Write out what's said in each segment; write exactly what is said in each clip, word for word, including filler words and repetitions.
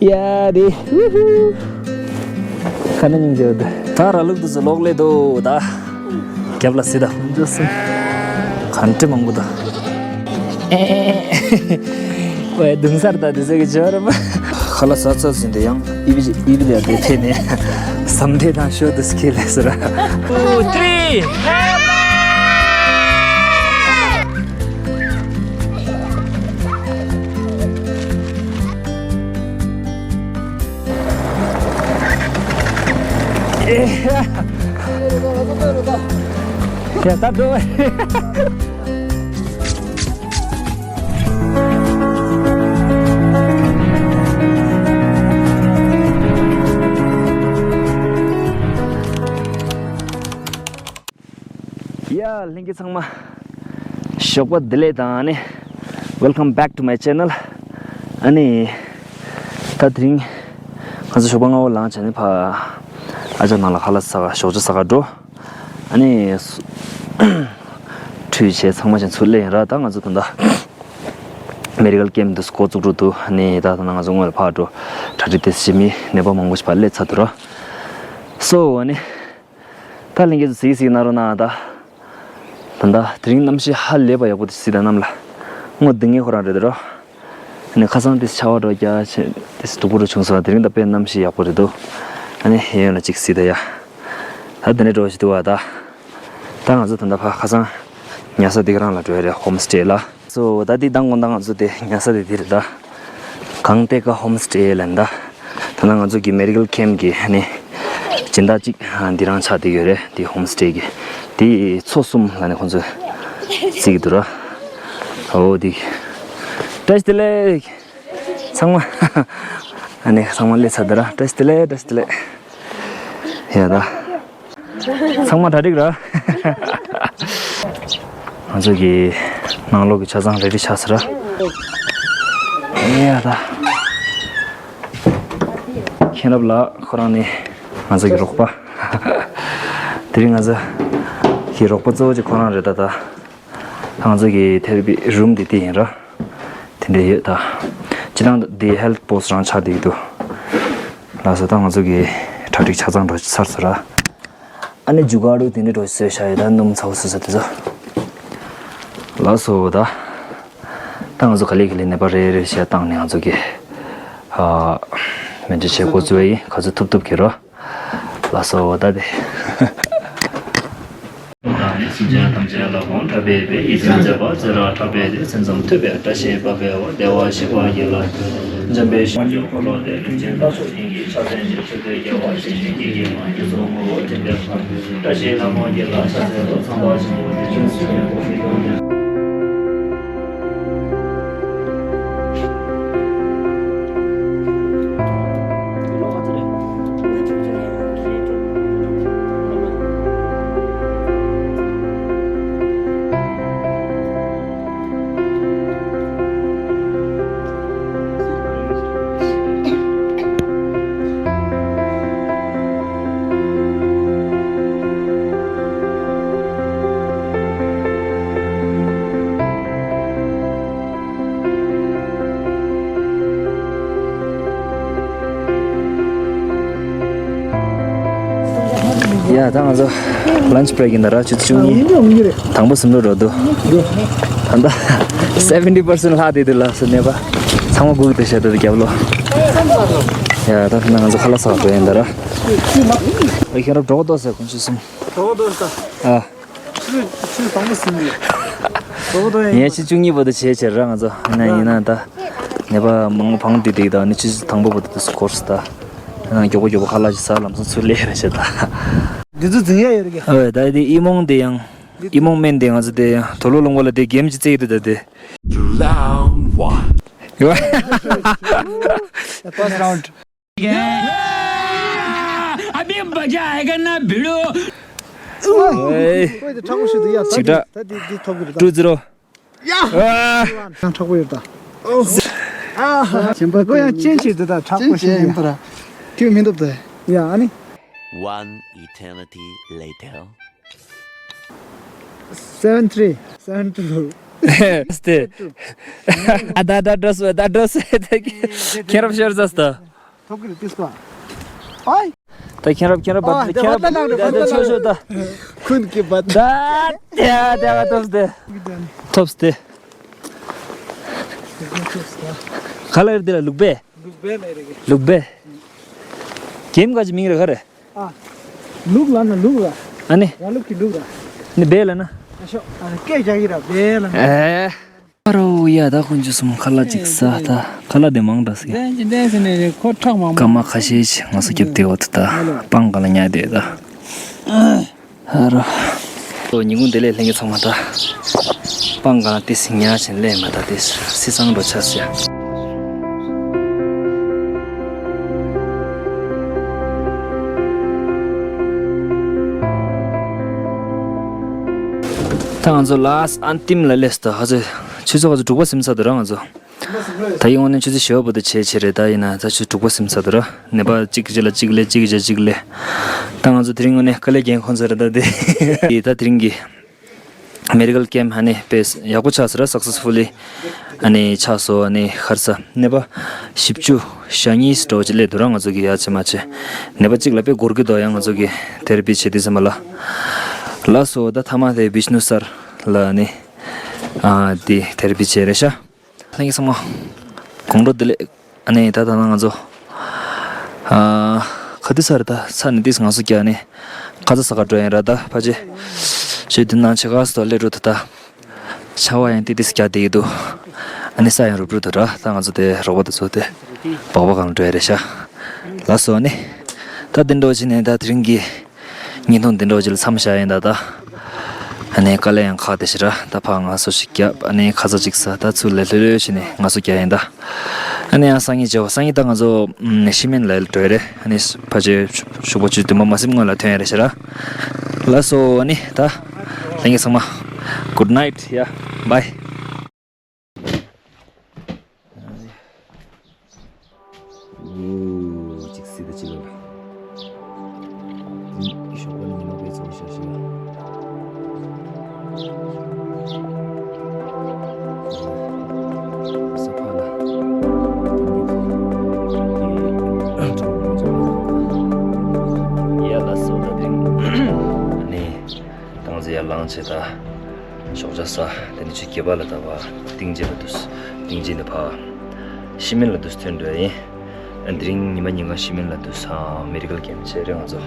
ཡ་རེད། ཁ་ན་སྙིང་རྗེ་བོ་འདུག་ད་ར་ལུག་དེ་ཚོ་ལོག་སླེབས་འདུག་ད་རྒྱབ་ལ་སྲིད་ད། འཇོག་སོང་། ག་འདྲ་མང་པོ་ད། ཨེ། ཝེ་དུང་སར་ད་དེ་ཚོ་གི་འཇོག་ར་མ། ཁ་ལག་ཟ་ཚར་ཟིན་དེ་ཡང་ཨི་བི་ཨི་བི་ལ་དེ་ཕེབས་ནས་ཟམ་ཐེ་དང་ཤོ་དུ་སྐྱེལ་ལས་ཟེར། Two, three. ཡ་ད་འགྲོ། ཡ་ལྷན་རྒྱས་ཚང་མ་ཞོགས་པ་བདེ་ལེགས་དང་ཨ་ནི། Welcome back to my channel. ཨ་ནི་ད་དེ་རིང་ང་ཚོ་ཞོགས་པ་སྔ་པོ་ལངས་བྱས་ནས་ཕ་ཨ་ཅག་ནང་ལ་ཁ་ལག་ཟ་ག་ཞོགས་ཇ་ཟ་ག་འགྲོ། ཨ་ནི་ཁྲུས་བྱས་ཚང་མ་བྱས་ཚུར་སླེབས་ཡིན་ར། ད་ང་ཚོ་ད་ལྟ་མེ་ཌི་ཀལ་ཀེམ་དུ་འགོ་བཙུགས་འགྲོ་འདུག་ཨ་ནི་ད་ད་ང་ཚོ་སྔོན་ལ་ཕར་འགྲོ། གྲ་སྒྲིག་དེ་བྱེད་མི་ནད་པ་མང་པོ་ཞིག་ཕར་སླེབས་ཚར་འདུག་ར། སོ་ཨ་ནི། ད་ལྷན་རྒྱས་ཚོ་གཟིགས་གཟིགས་གནང་རོགས་གནང་ད། ད་ལྟ་དེ་རིང་གནམ་གཤིས་ཧ་ལས་པ་ཡག་པོ་དེ་གཟིགས་དང་གནམ་ལ། སྔོ་སྡུག་བསྔལ་ཁོ་རང་རེད་དོ། ཨ་ནི་ཁ་སང་དེ་ཆར་པ་འགྲོ་རྒྱག་བྱས་དེ་སྡུག་པོ་རུ་བྱུང་སོང་། དེ་རིང་ད་དཔེ་གནམ་གཤིས་ཡག་པོ་རེད་འདུག་ཨ་ནི་ཧེ་ཡོན་ལ་གཅིག་གཟིགས་ད་ཡ། ད་དེ་འདྲ་འགྲོ་བ་ཞིག་འདུག་བ་ད། ད་ང་ཚོ་ད་ལྟ་ཕ་ཁ་སང་ཉལ་ས་དེ་ག་རང་ལ་འགྲོ་ཡ་རེད། ཧོམ་སི་ཊེ་ལ། སོ་ད་འདི་དང་དགོང་དག་ང་ཚོ་དེ་ཉལ་ས་དེ་འདི་རེད་ད། གངས་ཏེ་ཀ་ཧོམ་སི་ཊེ་ལབ་ད། ད་ནང་ང་ཚོ་གི་མེ་ཌི་ཀལ་ཀེམ་གི་ཨ་ནི་སྦྱིན་བདག་ཅིག་འདི་རང་ཆགས་བསྡད་ཡོད་རེད། དེ་ཧོམ་སི་ཊེ་གི་དེ་མཚོ་གསུམ་ལབ་ནས་ཁོང་ཚོས་བརྩི་གི་འདུག་ར། འོ་དེ། བཀྲ་ཤིས་བདེ་ལེགས། ཚང་མ་ཨ་ནི་ཚང་མ་སླེབས་ཚར་འདུག་ར། བཀྲ་ཤིས་བདེ་ལེགས། བཀྲ་ཤིས་བདེ་ལེགས། ཡ་ད། ཚང་མ་གྲ་སྒྲིག་ར། ང་ཚོ་གི་ནང་ལོགས་ཀྱི་ཆ་ཚང་རེ་ཌི་ཆགས་ཚར་ར། ཡ་ད། མཁྱེན་རབ་ལགས་ཁོ་རང་ནི་ང་ཚོ་གི་རོགས་པ། དེ་རིང་ང་ཚོ་གི་རོགས་པ་གཙོ་བོ་ཅིག་ཁོ་རང་རེད་ད་ད། ང་ཚོ་གི་ཐེ་ར་པི་རུམ་འདི་དེ་ཡིན་ར། དེ་འདྲ་ཡོད་ད། སྤྱིར་བཏང་འདི་ཧེལ་ཐི་པོ་སི་ཊི་རང་ཆགས་བསྡད་ཀྱི་འདུག་ལགས་སོ། ད་ང་ཚོ་གི་གྲ་སྒྲིག་ཆ་ཚང་འགྲོ་ཚར་སོང་ར། ཨ་ནི་ཇུ་ག་རུ་དེ་འདྲ་འགྲོ་བཟོས་བཞག་ཡོད་ད། སྣུམ་ཚ་པོ་བཟོས་ས་དེ་ཚོ། ལགས་སོ་ད། ད་ང་ཚོ་ག་ལེ་ག་ལེ་ནད་པ་རེ་རེ་བཞག་བཏང་ནས་ང་ཚོ་གི་ཨ་སྨན་བཅོས་བྱེད་འགོ་བཙུགས་ཡིན། ག་ཚོད་ཐུབ་ཐུབ་ཀྱིས་རོ། ལགས་སོ་ད་དེ། སེམས་ཅན་ཐམས་ཅད་ལ་དགོངས་འཁྲབ་པའི་དཔེ་ཡི་སེམས་མཛད་པ་ཚེ་རབས་འཁྲབ་པའི་དེ། སེམས་ཙམ་ཐོས་པས་བཀྲ་ཤིས་པ་འཕེལ་བ། བདེ་བར་གཤེགས་པ་ཡི་ལ། འཇམ་པའི་ཞིང་འཁོར་ལོ་དེ། ལུས་ཅན་ལྟ་ཕྱོགས་ཉིད་ཀྱི་ཕྱག་མཚན་ཅན། ཆོས་འཁོར་རྒྱལ་བ་ཡིད་བཞིན་གྱི་དཀྱིལ་མ་ཉིད་སོགས་ངོ་བོ་དྲན་པའི་བཀྲ་ཤིས་ལྷ་མོ་ཡི་ལ་ཕྱག་འཚལ་ལོ། ཚངས་པ་ཆེན་པོ་དེ་བཞིན་གཤེགས་པའི་སྐུ་ཁྱེད་དང་ལྡན། ཡ་ད་ང་ཚོ་ལན་ཆི་བྷི་རེག་ཡིན་ད་ར། ཆུ་ཚོད་བཅུ་གཉིས། དང་པོ་ཟིན་འགྲོ་འགྲོ་འདུག་ད་ལྟ་སེ་ཝེན་ཊི་པར་སེན་ཊི་ལྷག་བསྡད་འདུག་ལགས་སོ། ནད་པ་ཚང་མ་སྒུག་བསྡད་བཞག་འདུག་རྒྱབ་ལོགས། ཡ་ད་ཕྱིན་ན་ང་ཚོ་ཁ་ལག་ཟ་བར་འགྲོ་ཡིན་ད་ར། ཨེ་ཁྱེད་རང་གྲོགས་ཏོ་ཟེར་དགོངས་ཞུ་གསུངས། གྲོགས་ཏོ་ཟེར། ཨ། ཆུ་ཚོད་དང་པོ་ཟིན་ཡོད། གྲོགས་ཏོ་ཡིན། ངས་ཆུ་ཚོད་བཅུ་གཉིས་བར་དུ་བྱས་བྱས་ར། ང་ཚོ་ཡིན་ན་ཡིན་ན་ད་ནད་པ་མང་པོ་བང་བསྡུས་བསྡད་ད། ནི་ཆུ་ཚོད་དང་པོ་བར་དུ་འགོར་སོང་ད། ཡང་མགྱོགས་པོ་མགྱོགས་པོ་ཁ་ལག་ཅིག་ཟ། ལམ་སང་ཚུར་སླེབས་རེད་བྱས་ད། འདི་ཚོ་འཛིང་ཡ་ཡོད་རེད་གི། ཨོ་ད་དེ་ཨི་མོང་དེ་ཡང་། ཨི་མོང་སྨན་དེ་ང་ཚོ་དེ་ཡང་དོ་ལོ་ལུང་པ་ལ་དེ་གེམ་ཅིག་རྩེ་ཡི་འདུག་ད་དེ། Round one. First round. अभी मजा आएगा ना भिड़ू। ཨོའི། ཁོས་དེ་མཁྲེགས་པོ་ཞིག་འདུག་ཡ། ད་ཆིག་དེ་ད་དེ་དེ་ཐོབ་གི་རེད་ད། Two zero. ཡ། ཡང་མཁྲེགས་པོ་ཡོད་ད། ཨ་ཧ། ཁྱེད་པ་ཁོ་ཡང་ཅན་ཅིག་འདུག་ད། མཁྲེགས་པོ་ཅན་ཅིག་ཞིག་ཡིན་ཡ། པ་ར། ཁྱོད་མི་འདུག་ད། ཡ་ཨ་ནི། One eternity later. Seven three, seven two. སྟེ། ཨ་ད་ད་འགྲོ་སོང་། ད་འགྲོ་སོང་། ཁྱེད་རང་ཤོར་ཚར་སོང་། ཐོབ་ཀྱི་རེད་ཏིས་པ། ཨའི། ད་ཁྱེད་རབ་ཁྱེད་རབ་ཨ་བད་ཁྱེད་རབ་ད་ད་ད་ད་ད་ཆོས་ཆོས་ད། ཁུན་གྱི་བད། ད་དེ་ཨ་དེ་ཨ་ཐོབ་སྟེ། ཐོབ་སྟེ། ག་ལ་ཡོད་དེ་ལ་ལུག་པས། ལུག་པས་ལ་རེད་གི། ལུག་པས། ཀེམ་ག་ཅི་མིང་རེད་ག་རེད། ཨ། ལུག་ལ་ན་ལུག་ལ། ཨ་ནི། ར་ལུག་གི་ལུག་ལ། ནི་བེ་ལ་ན། ཨ་ཤོ། ཨ་སྐད་རྒྱག་གི་ར་བེ་ལ་ན། ཨེ། ཨ་རོ་ཡ་ད་ཁོང་ཚོ་གསུམ་ཁ་ལག་ཅིག་ཟ་ད་ཁ་ལག་དེ་མང་དྲགས་ཟེར། ལྡན་ཅིག་ལྡན་ཟེར་ནས་ཁོ་ཁྲག་མང་པོ། སྐར་མ་ཁ་ཤས་ཤིག་ང་ཚོ་རྒྱབ་དེ་འོ་ད་ད་སྤང་ག་ལ་ཉལ་དེ་ད། ཨ་རོ། ཨོ་ཉིན་གུང་བདེ་ལེགས་ལྷན་རྒྱས་ཚང་མ་ད། སྤང་ག་ལ་ཏི་སི་ཉལ་ཕྱིན་ལས་མ་ད་ཏི་སི་སང་འགྲོ་ཆ་ཟེར། ད་ང་ཚོ་ལཱ་སི་ཨན་ཏིམ་ལ་སླེབས་སོང་། ད་ཧ་ཚོད་ཆུ་ཚོད་ཧ་ཚོད་དྲུག་པ་ཟིན་ཚར་འདུག་ར་ང་ཚོ། ད་ཡིན་ངོ་ནས་ཆུ་ཚོད་བཞི་པ་བར་དུ་བྱས་བྱས་རེད། ད་ཡིན་ན་ད་ཆུ་དྲུག་པ་ཟིན་ཚར་འདུག་ར། ནད་པ་གཅིག་རྗེས་ལ་གཅིག་སླེབས་གཅིག་རྗེས་གཅིག་སླེབས། ད་ང་ཚོ་དེ་རིང་ངོ་ནས་དཀའ་ལས་རྒྱག་ཁོང་ཚོ་རེད་ད་དེ། ད་དེ་རིང་གི་མེ་ཌི་ཀལ་ཀེམ་ཧ་ནི་དཔེ་ཡག་པོ་ཆགས་སོང་ར། སག་སེ་སི་ཕུ་ལི་ཧ་ནི་ཆགས་སོང་། ཧ་ནི་ཁར་ས་ནད་པ་བཞི་བཅུ་ཞེ་གཉིས་འདྲ་བོ་ཅིག་སླེབས་འདུག་ར། ང་ཚོ་གི་ཡ་ཆེ་མ་ཆེ་ནད་པ་གཅིག་ལ་དཔེ་འགོར་གི་འདུག་ཡང་ང་ཚོ་གི་ཐེ་ར་པི་བྱེད་དུས་ཙམ་པ་ལ། ལགས་སོ། ད་ཐ་མ་དེ་བིཤ་ནུ་སར་ལ་ནི་ཨ་དེ་ཐེ་ར་པི་བྱས་རེད་ཤག་ལྷན་རྒྱས་ཚང་མ། དགོང་དྲོ་བདེ་ལེགས། ཨ་ནི་ད་ད་ནང་ང་ཚོ། ཨ། ག་དུས་ཚར་ད་ཚར་ནས་ཏིས་ང་ཚོ་རྒྱ་ནས་ཁ་ཚ་ས་ག་འགྲོ་ཡིན་ར་ད་ཕ་ཆེ། ཞེ་དུས་ནང་ཆེ་ག་སོ་སླེབས་འགྲོ་ད་ད། ཆར་པ་ཡང་ཏི་ཏིས་རྒྱག་བསྡད་ཀྱི་འདུག་ཨ་ནི་ས་ཡང་རུབ་རུབ་འདུག་ར། ད་ང་ཚོ་དེ་རོགས་པ་དེ་ཚོ་དེ་སྦག་སྦག་གང་འགྲོ་ཡ་རེད་ཤག་ལགས་སོ། ཨ་ནི། ད་དེ་འགྲོ་བྱས་ནས་ད་དེ་རིང་གི་བརྙན་ཐུང་འདི་འདྲ་བོ་ཅིག་ལ་མཚམས་བཞག་ཡིན་ད་ད། ཨ་ནི་དཀའ་ལས་ཡང་ཁག་དེ་ཞིག་ར། ད་ཕར་ང་ཚོ་ཞིག་བརྒྱབ། ཨ་ནི་ཁ་ཚ་ཅིག་ཟ། ད་ཚུར་ལ་ལྷོད་ལྷོད་བྱས་ནས་ང་ཚོ་རྒྱག་ཡིན་ད། ཨ་ནི་ཡང་སང་ཉིན་མཇལ་བ། སང་ཉིན་ད་ང་ཚོ་ཨམ་ཤི་མིན་ལ་འགྲོ་ཡ་རེད། ཨ་ནི་ཕལ་ཆེར་ཞོགས་པ་ཆུ་ཚོད་བདུན་པ་མ་ཟིན་སྔོན་ལ་ཐོན་ཡ་རེད་ཤག་ར། ལགས་སོ། ཨ་ནི་ད་ལྷན་རྒྱས་ཚང་མ། Good night. Yeah, bye. ཨོ། གཅིག་སྲིད་དེ་གཅིག་ལ། ཞོགས་པ་ནི་ཉི་མ་དཔེ་ཚོགས་ཤ་ཤ་ལ། ས་ཕ་ལ། ཡ་ལ་སོ་ད་དེ་ནི། ཏང་ཙེ་ཡར་ལངས་བྱས་ད། ཞོགས་ཇ་ཟ། དེ་ནས་ཆུ་སྐྱེས་པ་ལ་ད་བ། ཏིང་ཅེ་ལ་འདུག་ཏིང་ཅེ་ནས་ཕ། ཤི་མིན་ལ་འདུག་ཐོན་འགྲོ་ཡིན། དེ་རིང་ཉི་མ་ཉིན་གང་ཤི་མིན་ལ་འདུག་ས་མེ་ཌི་ཀལ་ཀེམ་བྱས་རེད་ང་ཚོ།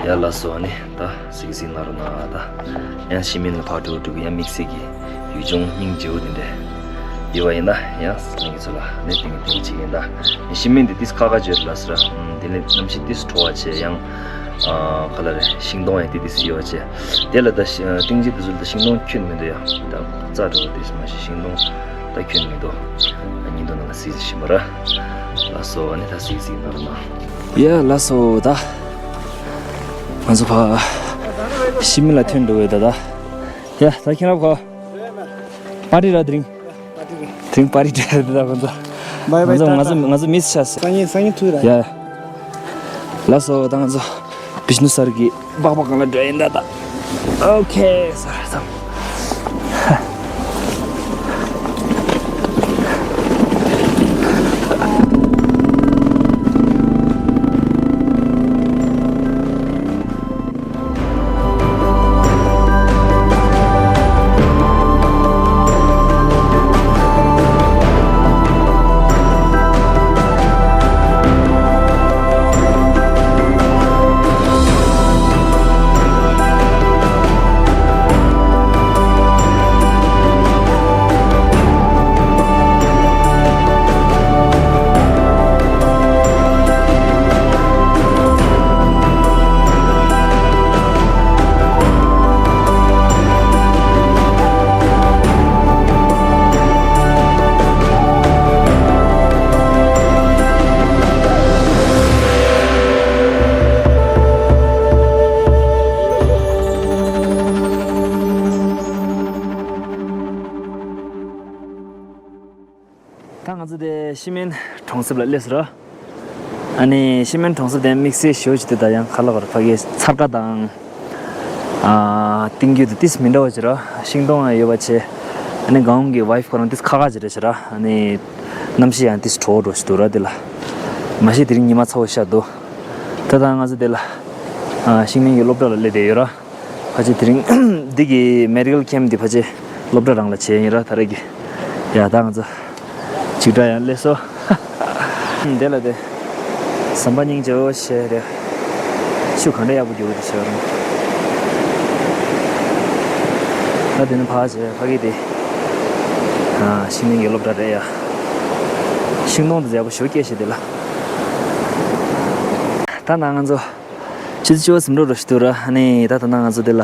ཡ་ལ་སོ་ནི་ད་སིག་སིག་ན་རོ་ན་ད། ཡང་ཤི་མིན་ལ་ཕ་འགྲོ་འགྲོ་གི་ཡང་དམིགས་བསལ་གྱི་ཡུལ་ལྗོངས་སྙིང་རྗེ་བོ་དེ་འདྲ་ཡོད་པ་ཡིན་ན་ཡང་ང་ཚོ་ལ་ནི་ཏིང་ཏིང་ཅིག་ཡིན་ད། ཤི་མིན་དེ་ཏིས་ཁ་ཁ་བརྗོད་ལ་སི་ར། དེ་ནས་གནམ་གཤིས་ཏིས་དྲོ་བ་བྱས་ཡང་། ཨ་ག་ལ་རེད། ཤིང་སྡོང་ཡང་ཏི་ཏི་སི་ཡོད་བྱས། དེ་ལ་ད་ཤི་ཏིང་ཅི་དེ་ཚོ་ལ་ད་ཤིང་སྡོང་ཁྱོན་མི་འདུག་ཡ། ད་རྩྭ་འགྲོ་བ་ཏིས་མ་ཤི་ཤིང་སྡོང་ད་ཁྱོན་མི་འདུག་ཉིན་ཐོ་ནང་ལ་སི་སི་ཤི་མ་ར། ལ་སོ་ཨ་ནི་ད་སི་སི་ན་ར་ན། ཡ་ལ་སོ་ད། ང་ཚོ་ཕ་ཤི་མིན་ལ་ཐོན་འགྲོ་བས་ད་ད། ཡ་ད་ཁྱེད་རང་ཕ། པར་ཊི་ར་དེ་རིང་། དེ་རིང་པར་ཊི་རེད་ད་ཁོང་ཚོ། བའི་བའི་ང་ཚོ་ང་ཚོ་ང་ཚོ་མིས་ཆགས་སོང་། སང་ཉིན་སང་ཉིན་ཐུག་ར། ཡ། ལགས་སོ་ད་ང་ཚོ་བིཤ་ནུ་སར་གྱི་སྦག་སྦག་སྒང་ལ་འགྲོ་ཡིན་ད་ད། ཨོ་ཁེ་སར་སམ། ད་ང་ཚོ་དེ་ཤི་མིན་གྲོང་གསེབ་ལ་སླེབས་སོང་ར། ཨ་ནི་ཤི་མིན་གྲོང་གསེབ་དེ་དམིགས་བསལ་ཞེ་པོ་ཅིག་དེ་ད་ཡང་ཁ་ལག་བར་ཕ་གིའི་ཚབ་ཁ་དང་། ཨ་ཏིང་རྒྱུ་དེ་ཏིས་མི་འདྲ་བ་ཅིག་ར། ཤིང་སྡོང་ཡང་ཡོད་པ་བྱས། ཨ་ནི་སྒང་གི་ཝའི་ཕི་ཁོ་རང་ཏིས་ཁ་ཁ་ཅིག་རེད་ཤག་ར། ཨ་ནི་གནམ་གཤིས་ཡང་ཏིས་དྲོ་པོ་འདྲ་ཞིག་འདུག་ར་དེ་ལ། མ་གཞི་དེ་རིང་ཉི་མ་ཚ་བོ་ཤར་འདུག་ད་ལྟ་ང་ཚོ་འདི་ལ་ཨ་ཤིང་སྨན་གྱི་སློབ་གྲྭ་ལ་སླེབས་བསྡད་ཡོད་ར། ཕལ་ཆེར་དེ་རིང་འདི་གི་མེ་ཌི་ཀལ་ཀེམ་འདི་ཕལ་ཆེར་སློབ་གྲྭ་རང་ལ་བྱས་ཡིན་ར་ད་རེས་ཀྱི། ཡ་ད་ང་ཚོ་གཅིག་སྒྲ་ཡང་སླེབས་སོང་། དེ་ལ་དེ་ཟམ་པ་སྙིང་རྗེ་བོ་བྱས་རེད། ཆུ་ག་འདྲ་ཡག་པོ་རྒྱུག་གི་འདུག་ཟེར་བ་རུང་། ད་དེ་ནི་ཕ་བྱས་ཕ་གི་དེ། ཨ་ཤིང་སྨན་གྱི་སློབ་གྲྭ་རེད་ཡ། ཤིང་སྡོང་དེ་མཛེས་པོ་ཞེ་པོ་སྐྱེས་ཤག་དེ་ལ། ད་ནང་ང་ཚོ་ཆུ་ཚོད་བཅུ་པ་ཟིན་འགྲོ་འགྲོ་ཞིག་འདུག་ར། ཨ་ནི་ད་ད་ནང་ང་ཚོ་དེ་ལ་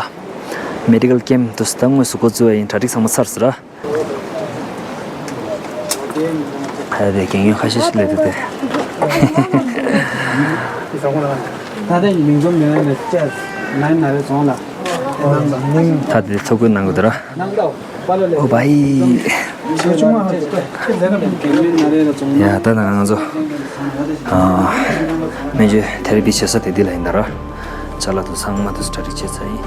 མེ་ཌི་ཀལ་ཀེམ་དུ་ད་དངོས་སུ་འགོ་བཙུགས་པ་ཡིན། གྲ་སྒྲིག་ཚང་མ་ཚར་སོང་ར། ཨ་དེ་རྒན་རྒོན་ཁ་ཤས་ཤིག་སླེབས་འདུག་སྟེ། ད་ལྟ་ཡི་མིང་འཛོམས་ཡོད་ན་ཅེས་ནན་ན་རེ་རྫོང་ལ་ད་དེ་ཐུགས་ཁུར་གནང་གི་འདུག་ར། ཨོ་བའི། ཡ་ད་ང་ཚོ་ཨ་སྨན་བཅོས་ཐེ་ར་པི་བྱེད་ས་དེ་འདི་ལ་ཡིན་ད་ར། ཅ་ལག་དུ་ཚང་མ་དུ་གྲ་སྒྲིག་བྱས་ཚར་ཡིན།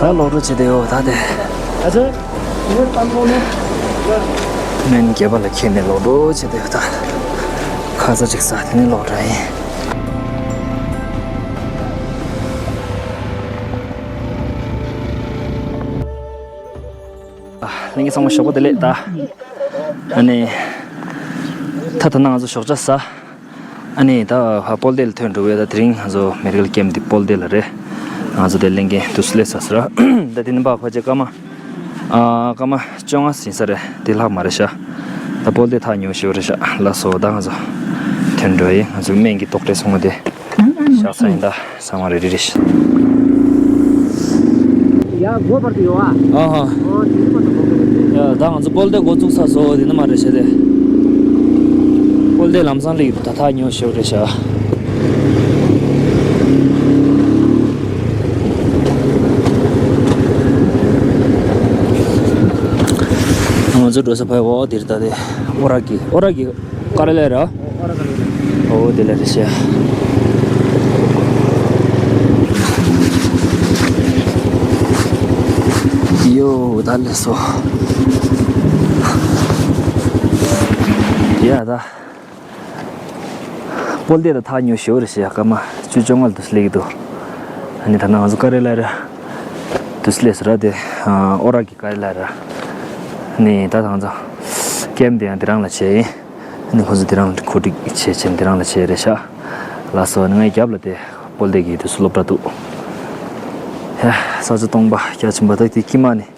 ད་ལོག་འགྲོ་བྱེད་དེ་ཡོད་ད་དེ། ཨ་ཅེ། ངས་བཏང་གོ་ནས། སྨན་སྐྱེལ་པ་ལ་ཁྱེར་ནས་ལོག་འགྲོ་བྱེད་དེ་ཡོད་ད། ཁ་ཚ་ཅིག་ཟ་དེ་ནས་ལོག་འགྲོ་ཡིན། ལྷན་རྒྱས་ཚང་མ་ཞོགས་པ་བདེ་ལེགས་ད། ཨ་ནི། ད་ད་ནང་ང་ཚོ་ཞོགས་ཇ་ཟ། ཨ་ནི་ད་ཧ་དཔལ་ལྡན་ལ་ཐོན་འགྲོ་བས། ད་དེ་རིང་ང་ཚོ་མེ་ཌི་ཀལ་ཀེམ་འདི་དཔལ་ལྡན་ལ་རེད། ང་ཚོ་དེ་ལེན་མཁན་དུས་སུ་སླེབས་ཚར་སོང་ར། ད་དེ་ནི་འབག་ཁོ་ཅེ་སྐར་མ། ཨ་སྐར་མ་བཅོ་ལྔ་ཟིན་ས་རེད། དེ་ལྷག་མ་རེད་ཤག་ད་དཔལ་ལྡན་ཐག་ཉེ་བོ་ཞེ་པོ་རེད་ཤག་ལགས་སོ་ད་ང་ཚོ་ཐོན་འགྲོ་ཡིན། ང་ཚོ་སྨན་གྱི་ལྟོ་འགྲོས་སོང་བ་དེ་བཞག་ས་ཡིན་ད། ཚང་མ་རེ་རེ་རེ་ཞིག་ཡ་སྒོ་བར་དུ་ཡོང་ཨ། ཨ་ཧ། ཨོ་དེ་རིང་བར་དུ་སྒོ་བར་དུ། ཡ་ད་ང་ཚོ་དཔལ་ལྡན་འགོ་བཙུགས་ཚར་སོང་། དེ་ནི་མ་རེད་བྱས་ཏེ། དཔལ་ལྡན་ལམ་སང་སླེབས་ད་ཐག་ཉེ་བོ་ཞེ་པོ་རེད་ཤག་ང་ཚོ་འགྲོ་ས་ཕ་ཡི་འོག་དེར་ད་དེ་ཨོ་ར་གི་ཨོ་ར་གི་ཀ་རེ་ལས་ར། ཨོ་དེ་ལས་རེད་ཤག་ཡོ་ད་ལས་སོ། ཡ་ད། དཔལ་ལྡན་ད་ཐག་ཉེ་བོ་ཞེ་པོ་རེད་ཤག་སྐར་མ་བཅུ་བཅོ་ལྔ་ལ་དུས་སུ་སླེབས་ཀྱི་འདུག་ཨ་ནི་ད་ནང་ང་ཚོ་ཀ་རེ་ལ་ར། དུས་སུ་སླེབས་སོང་ར་དེ། ཨོ་ར་གི་ཀ་རེ་ལ་ར། ཨ་ནི་ད་ང་ཚོ་ཀེམ་དེ་ཡང་དེ་རང་ལ་བྱས་ཡིན། ཨ་ནི་ཁོ་ཚོ་དེ་རང་ལ་གོ་སྒྲིག་བྱས་བྱས་དེ་རང་ལ་བྱས་རེད་ཤག་ལགས་སོ། ཨ་ནི་ངའི་རྒྱབ་ལ་དེ་དཔལ་ལྡན་གྱི་དུས་སུ་སློབ་གྲྭ་འདུག་ཡ་ས་ཆ་སྟོང་པ་རྒྱ་ཆེན་པོ་ད་དེ་ཀྱི་མ་ནི།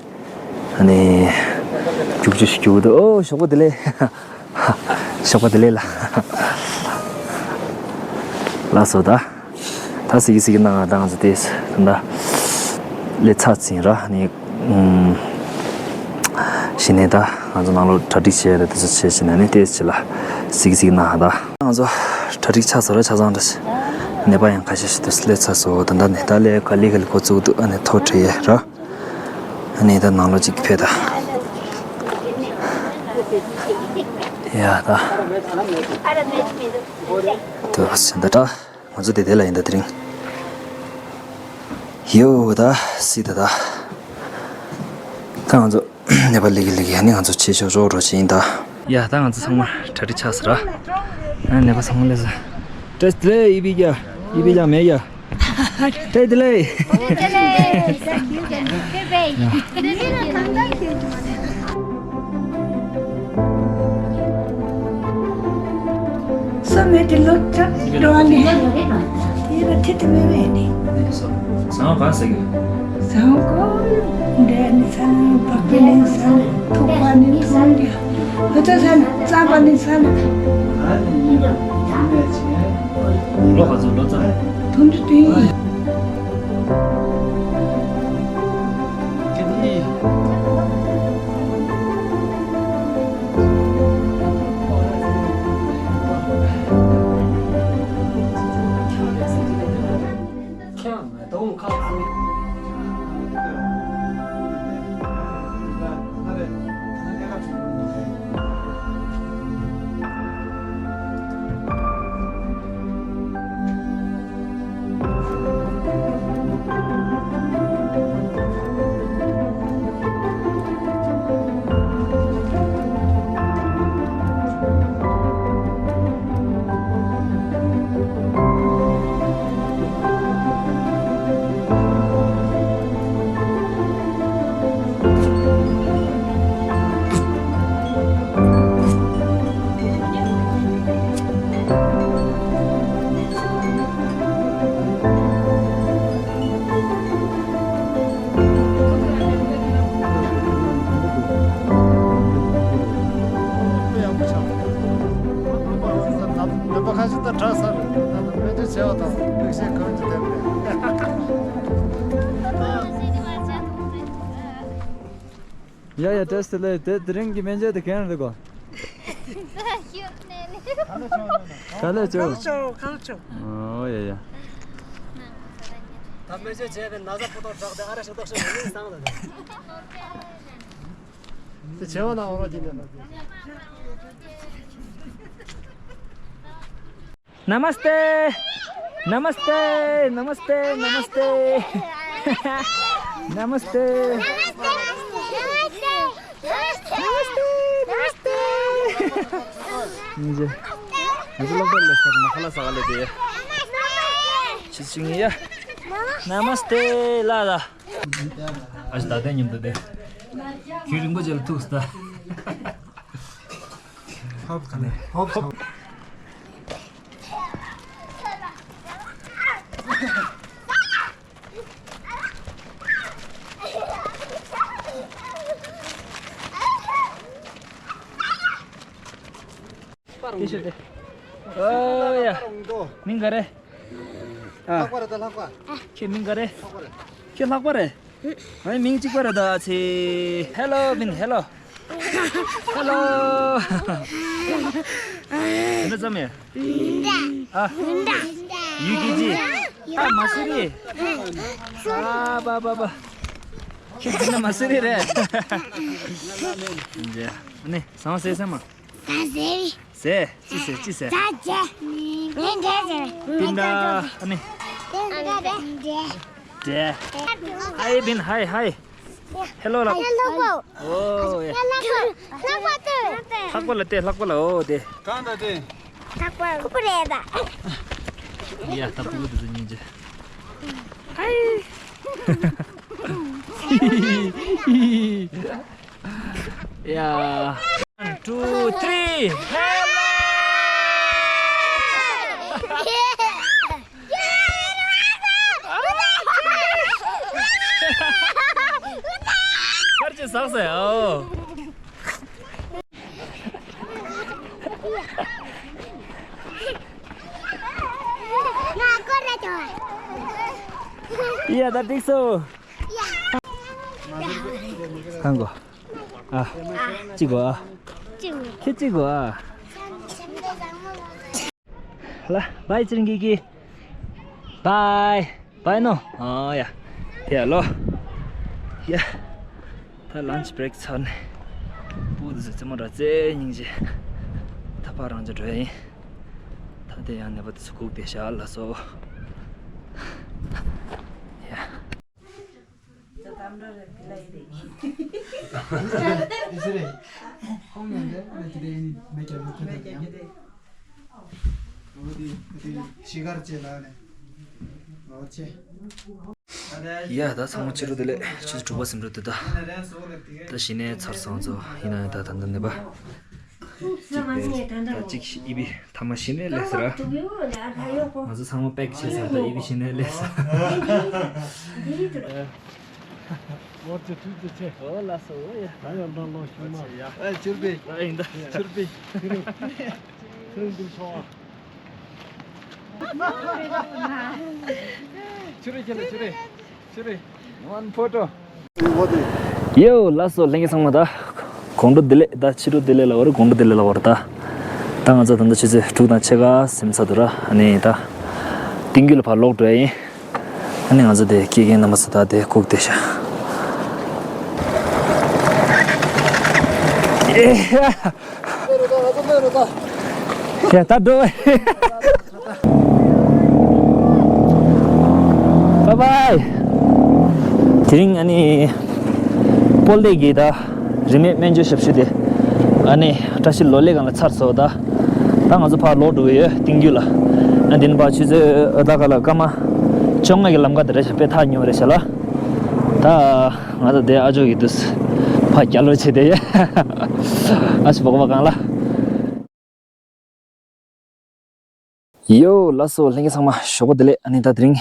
ཨ་ནི། རྒྱུག་རྒྱུ་ཞིག་རྒྱུག་འདུག་ཨོ་ཞོགས་པ་བདེ་ལེགས། ཞོགས་པ་བདེ་ལེགས་ལ། ལགས་སོ་ད། ད་སི་གི་སི་གི་ནང་ང་ད་ང་ཚོ་དེ་ད་ལས་ཚར་ཚིན་ར་ནི། ཨུམ། གཞི་ནས་ད་ང་ཚོ་ནང་ལོགས་གྲ་སྒྲིག་བྱས་རེད། དེ་ཚོ་བྱས་བྱས་ནས་ནི་དེ་ཅི་ལ་སི་གི་སི་གི་ནང་ང་ད་ང་ཚོ་གྲ་སྒྲིག་ཆགས་སོང་ར། ཆ་ཚང་འདྲ་ཞིག་ནད་པ་ཡང་ཁ་ཤས་ཤིག་དེ་སླེབས་ཚར་སོང་། ད་ད་ནི་ད་ལས་ག་ལེ་ག་ལེ་འགོ་བཙུགས་འདུག་ཨ་ནི་ཐོ་བྲིས་ཡས་ར། ཨ་ནི་ད་ནང་ལོགས་ཅིག་ཕེབས་ད། ཡ་ད། དུ་ཟིན་ད་ད། ང་ཚོ་དེ་དེ་ལ་ཡིན་ད་དེ་རིང་། ཡོ་ད་སི་ད་ད། ད་ང་ཚོ་ནད་པ་ལེགས་ཀྱི་ལེགས་ཀྱི་ཨ་ནི་ང་ཚོ་ཆེ་ཤོག་ཤོག་འགྲོ་ཆེ་ཡིན་ད། ཡ་ད་ང་ཚོ་ཚང་མ་གྲ་སྒྲིག་ཆགས་སོང་ར། ཨ་ནད་པ་ཚང་མ་སླེབས་སོང་། ཏྲེས་ཏེ་ཡི་བི་ཀྱ་ཡི་བི་ཀྱ་མེ་ཡ། ཏྲེས་ཏེ་ལེ། སོ་མེད་དེ་ལོ་ཙཱ་འགྲོ་བ་ནི། ཡིན་ན་ཐེ་ཐེ་མེ་མེ་ནི། ཟང་ག་ཟེར་གི། ཟང་གོ། འདྲེ་ནི་ས་ནི་བག་པེ་ནི་ས་ནི་ཐུག་པ་ནི་ཐུག་ཡ། ཧུ་ཙ་ས་ནི་ཙ་པ་ནི་ས་ནི། ལོ་ག་ཚོད་ལོ་ཙཱ། ཐུང་ཅུ་དེ་ཡིན། ཡ་ཡ། བཀྲ་ཤིས་བདེ་ལེགས། དེ་དེ་རིང་གི་སྨན་བཅོས་དེ་ག་རེ་རེད་གོ། ག་ལེ་ཆོ། ག་ལེ་ཆོ། ཨོ་ཡ་ཡ། ད་སྨན་བཅོས་བྱས་པའི་ན་ཚ་ཕོ་ཏོག་དྲག་སྟེ་ཨ་ར་ཤ་ཏོག་ཤ་མི་ནུས་སང་ད། དེ་བྱེད་པ་ན་འོ་ར་དེ་ནས། नमस्ते। नमस्ते। नमस्ते। नमस्ते। नमस्ते। नमस्ते। नमस्ते। हजुर, लोकल लेस्टर नखला सगाले दे। चिचिङिया। नमस्ते। ला ला। आज दादा निम दादा। क्यों रिंगो जल तू उस्ता। ཧོབ་ཁ་ནས་ཧོབ་ཧོབ། ཨོ་ཡ། མིང་ག་རེ། ལྷག་པ་རེད་ད་ལྷག་པ། ཁྱེད་མིང་ག་རེ། ལྷག་པ་རེད། ཁྱེད་ལྷག་པ་རེད། ཨ་ནི་མིང་གཅིག་པ་རེད་ད་ཚེ། ཧེ་ལོ་མིན་ཧེ་ལོ། ཧེ་ལོ། དེ་འདྲ་ཙམ་ཡ། ཨ། ཡུ་ཀི་ཇི། ཨ་མ་སུ་རི། ཨ་པ་པ་པ། ཁྱེད་འདི་ན་མ་སུ་རི་རེད། ཨ་ནི་ཟང་ཟེ་ཟེ་མ། ཟ་ཟེ། ཟེ། ཅི་ཟེ་ཅི་ཟེ། ཟ་ཟེ། ངས་འདྲ་ཟེར། པིན་ད། ཨ་ནི། པིན་ད་རེད། འདྲ། ཧའི་པིན། ཧའི་ཧའི། ཧེ་ལོ་ལབ། ཧེ་ལོ་པོ། ཨོ་ཡ། ཧེ་ལོ་པོ། ལྷག་པ་དེ། ལྷག་པ་ལ་དེ། ལྷག་པ་ལ་ཨོ་དེ། གང་ད་དེ། ལྷག་པ་ཁུ་པུ་རེད་ད། ཡ་ད་ཕུ་གུ་དེ་ཚོ་སྙིང་རྗེ། ཧའི། Yeah. One, two, three. Hello. Yeah, that big so. Kango. Ah, chigo. Chigo. Ke chigo. La, bye, Chiringi ki. Bye. Bye, no. Oh, yeah. Yeah, lo. Yeah. ད་lunch break ཚར་ནས། པུ་དུ་ཟེར་ཙེ་མོ་ར་ཙེ་སྙིང་རྗེ། ད་ཕར་རང་ཅག་འགྲོ་ཡ་ཡིན། ད་དེ་ཡང་ནད་པ་དེ་ཚོ་སྒུག་བསྡད་ཤག་ལགས་སོ། ཡ། ཡ་ད་ཚང་མ་ཕྱི་དྲོ་བདེ་ལེགས། ཆུ་ཚོད་དྲུག་པ་ཟིན་འགྲོ་འདུག་ད་ད་གཞི་ནས་ཚར་སོང་ཚོ། ཡིན་ན་ཡང་ད་ད་ལྟ་ནད་པ། གཅིག་པས་ད་གཅིག་ཨི་བི་ཐ་མ་གཞི་ནས་ལས་ཟེར། ང་ཚོ་ཚང་མ་པེག་བྱས་ཚར། ད་ཨི་བི་གཞི་ནས་ལས་ཟེར། འོར་ཅི་ཐུག་ཏུ་ཆེ། ཨོ་ལགས་སོ། ཨོ་ཡ། ད་ཡང་འདྲ་ལོ་ཤུ་མ། ཨེ་ཆུར་པི། ཨེ་ཡིན་ད། ཆུར་པི། ཆུར་པི་ཆོ། ཆུ་རེ་ཁྱེད་ལ་ཆུ་རེ། ཆུ་རེ། One photo. ཡོ་ལགས་སོ། ལྷན་རྒྱས་ཚང་མ་ད་དགོང་དྲོ་བདེ་ལེགས། ད་ཕྱི་དྲོ་བདེ་ལེགས་ལ་བར་དགོང་དྲོ་བདེ་ལེགས་ལ་བར་ད། ད་ང་ཚོ་ད་ལྟ་ཆུ་ཚོད་དྲུག་དང་ཕྱེད་ཀ་ཟིན་ཚར་འདུག་ར། ཨ་ནི་ད་ཏིང་རྒྱུ་ལ་ཕར་ལོག་འགྲོ་ཡ་ཡིན། ཨ་ནི་ང་ཚོ་དེ་སྐྱེ་རྒན་རྣམ་པ་ཚོ་ད་དེ་སྒུག་བསྡད་ཤག་ཡ་ད་འགྲོ། བའི་བའི། དེ་རིང་ཨ་ནི་སྤོལ་ལྡེ་གི་ད་རིན་མེད་སྨན་བཅོས་ཞབས་ཞུ་དེ་ཨ་ནི་བཀྲ་ཤིས་ལོ་ལེགས་སྒང་ལ་ཚར་སོང་ད། ད་ང་ཚོ་ཕར་ལོག་འགྲོ་གི་ཡོད། ཏིང་རྒྱུ་ལ། ཨ་འདི་ནས་ཕར་ཆུ་ཚོད་ད་ག་ལ་སྐར་མ་བཅོ་ལྔ་གི་ལམ་ཁ་དེ་རེད་ཤག་དཔེ་ཐག་ཉེ་བ་རེད་ཤག་ལ། ད་ང་ཚོ་དེ་ཨ་ཅོ་གི་དུས་ཕར་རྒྱ་ལོ་བྱེད་དེ་ཡོད། ཨ་ཅོ་སྤོ་བོ་གང་ལ། ཡོ་ལགས་སོ། ལྷན་རྒྱས་ཚང་མ་ཞོགས་པ་བདེ་ལེགས། ཨ་ནི་ད་དེ་རིང་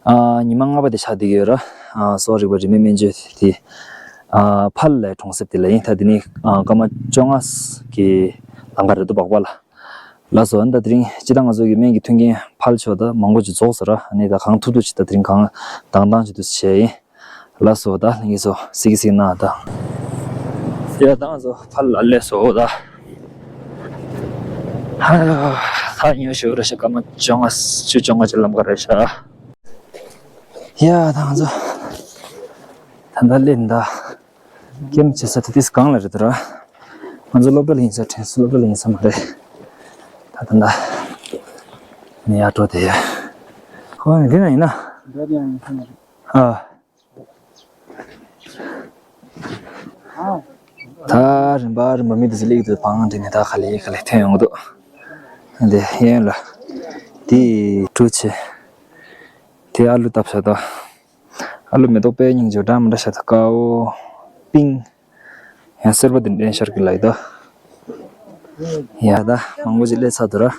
ཨ་ཉི་མ་ལྔ་པ་དེ་ཆགས་བསྡད་ཀྱི་ཡོད་ར། ཨ་གསོ་བ་རིག་པ་རིན་མེད་སྨན་བཅོས་དེ་ཨ་ཕ་ལ་གྲོང་གསེབ་དེ་ལ་ཡིན། ད་དེ་ནི་ཨ་སྐར་མ་བཅོ་ལྔ་གི་ལམ་ཁ་རེད་འདུག་སྦག་སྦག་ལ། ལགས་སོ། ཨ་ནི་ད་དེ་རིང་སྤྱིར་བཏང་ང་ཚོ་གི་སྨན་གྱི་མཐུན་རྐྱེན་ཕལ་ཆེ་བ་ད་མང་པོ་ཅིག་རྫོགས་སོང་ར། ཨ་ནི་ད་གང་ཐུབ་ཐུབ་ཅིག་ད་དེ་རིང་གང་དང་དང་ཅིག་ཏུ་བྱས་ཡིན། ལགས་སོ། ད་ལྷན་རྒྱས་ཚོ་གཟིགས་གཟིགས་གནང་དང་། ཡ་ད་ང་ཚོ་ཕར་ལ་སླེབས་སོང་ད། ཧ་ད་ཉོ་ཞུ་རེད་ཤག་སྐར་མ་བཅོ་ལྔ་བཅུ་བཅོ་ལྔ་ཅིག་ལམ་ཁ་རེད་ཤག་ཡ་ད་ང་ཚོ་ད་ལྟ་སླེབས་ད། ཀེམ་བྱེད་ས་དེ་དུས་གང་ལ་རེད་དོ་ར། ང་ཚོ་སློབ་གྲྭ་ལ་ཡིན་ས་དྲན་སོང་། སློབ་གྲྭ་ལ་ཡིན་ས་མ་རེད། ད་ད་ད། ནས་ཡར་འགྲོ་དེ་ཡ། ཧོ་འདི་ན་ཡིན་ན། ཨ། ད་རིམ་པ་རིམ་པ་མི་དེ་ཚོ་སླེབས་འདུག་བང་དེ་ནས་ད་ག་ལེ་ག་ལེ་ཐོན་ཡོང་གི་འདུག་འདི་གཡས་གཡོན་ལ། དེ་ཀྲུ་ཆེ། དེ་ཨ་ལུ་བཏབ་ཤག་ད། ཨ་ལུ་མེ་ཏོག་དཔེ་སྙིང་རྗེ་འདྲ་མི་འདྲ་ཤག་ད་དཀར་པོ། པིང་། ཡང་སེར་པོ་དེ་འདྲ་ཤར་གི་ལ་ཡི་ད། ཡ་ད་མང་པོ་ཅིག་སླེབས་ཚར་འདུག་ར།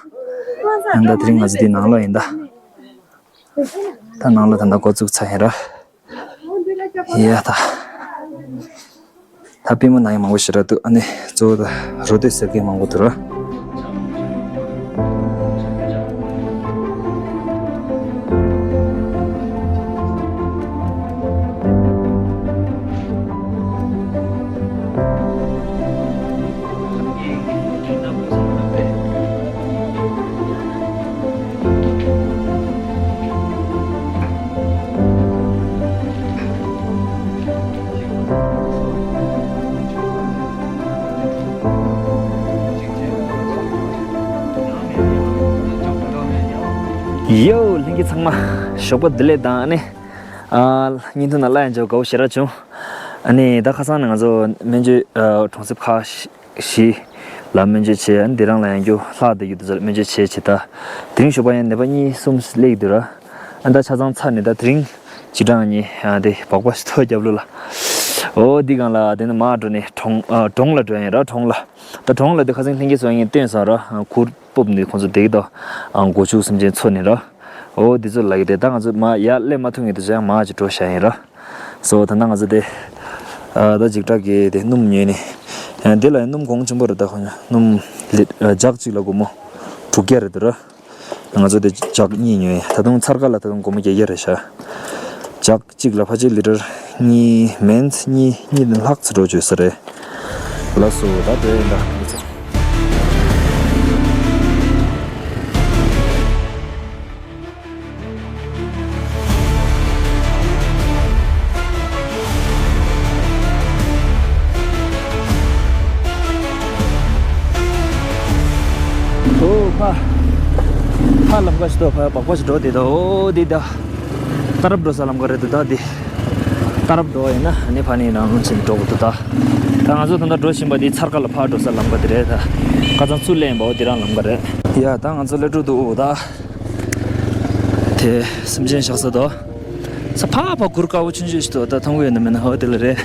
ཡང་ད་དེ་རིང་ང་ཚོ་དེ་ནང་ལོགས་ཡིན་ད། ད་ནང་ལོགས་ད་ད་འགོ་བཙུགས་ཚར་ཡིན་ར། ཡ་ད། ད་པུས་མོ་ནང་ཡང་མང་པོ་ཞེ་དྲག་འདུག་ཨ་ནི་གཙོ་བོ་ད་རོ་སྟོད་ཟེར་མཁན་མང་པོ་འདུག་ར། ཡོ། ལྷན་རྒྱས་ཚང་མ་ཞོགས་པ་བདེ་ལེགས་དང་ཨ་ནི། ཨ། བརྙན་ཐུང་ནང་བླུགས་ཡག་འཇོག་དགའ་པོ་ཞེ་དྲག་བྱུང་། ཨ་ནི་ད་ཁ་སང་ནས་ང་ཚོ་སྨན་བཅོས་ཨ་གྲོང་གསེབ་ཁག་བཞི་ལ་སྨན་བཅོས་བྱས། ཨ་ནི་དེ་རང་ལ་ཡང་རྒྱུ་ལྷག་བསྡད་རྒྱུ་དེ་ཚོ་ལ་སྨན་བཅོས་བྱས་བྱས་ད། དེ་རིང་ཞོགས་པ་ཡང་ནད་པ་གཉིས་གསུམ་སླེབས་འདུག་ར། ཨ་ནི་ད་ཆ་ཚང་ཚར་ནས་ད་དེ་རིང་བྱེ་བྲག་གཉིས་ཨ་དེ་སྦག་སྦག་ཞིག་ཐོག་རྒྱབ་ལོ་ལ། འོ་འདི་སྒང་ལ་དེ་ནས་མར་འགྲོ་ནས་གྲོང་ཨ་གྲོང་ལ་འགྲོ་ཡིན་ར། གྲོང་ལ། ད་གྲོང་ལ་དེ་ཁ་སང་ལྷན་རྒྱས་ཚོ་ངས་བསྟན་སོང་ར། གུར་སྤོབས་ནས་ཁོང་ཚོ་བསྡད་ཀྱི་འདུག་ཨ་སྒོ་ཕྱུགས་སེམས་ཅན་འཚོ་ནས་ར། འོ་འདི་ཚོ་ལ་ཡི་རེད། ད་ང་ཚོ་མར་ཡར་སླེབས་མ་ཐུབ་མཁན་དེ་ཚོ་ཡང་མར་ཅིག་འགྲོ་བཞག་ཡིན་ར། སོ་ད་ལྟ་ང་ཚོ་དེ་ཨ་ད་འཇིགས་སྐྲག་གི་དེ་སྣུམ་ཉོས་ནས། ཡང་འདི་ལ་ཡང་སྣུམ་གོང་ཆེན་པོ་རེད། ད་ཁོ་སྣུམ་ལི་ཨ་ཇག་གཅིག་ལ་སྒོར་མོ་དྲུག་བརྒྱ་རེད་འདུག་ར། ང་ཚོ་དེ་ཇག་གཉིས་ཉོས། ད་དུང་ཚར་ཁ་ལ་ད་དུང་སྒོར་མོ་བརྒྱད་བརྒྱ་རེད་ཤག་ཇག་གཅིག་ལ་ཕལ་ཆེར་ལི་ཊར་གཉིས་མིན་གཉིས་གཉིས་ལྷག་ཙམ་འགྲོ་བཅུག་ས་རེད། ལགས་སོ། ད་འགྲོ་ཡིན་ད་ང་ཚོ། ཨོ་ཕ། ཕ་ལམ་ཁ་ཞིག་ཏོ་ཕ་སྦག་སྦག་ཞིག་འགྲོ་དེ་ད། ཨོ་དེ་ད། ཏ་རབ་འགྲོ་ས་ལམ་ཁ་རེད་འདུག་ད་དེ། ཏ་རབ་འགྲོ་ཡིན་ན་ཨ་ནི་ཕ་ནི་ནང་ཕྱིན་འགྲོ་དགོས་འདུག་ད། ད་ང་ཚོ་ད་ལྟ་འགྲོ་བཞིན་པ་དེ་ཚར་ཁ་ལ་ཕར་འགྲོ་ས་ལམ་ཁ་དེ་རེད་ད། ཁ་སང་ཚུར་སླེབས་པའོ་དེ་རང་ལམ་ཁ་རེད། ཡ་ད་ང་ཚོ་སླེབས་འགྲོ་འདུག་ད། དེ་སེམས་ཅན་བཞག་ས་དོ། ས་ཕ་ཕ་གུར་དཀར་པོ་ཆུང་ཆུང་ཞིག་འདུག་ད་མཐོང་གི་ཡོད་ན་མེད་ན། ཧོ་དེ་ལ་རེད།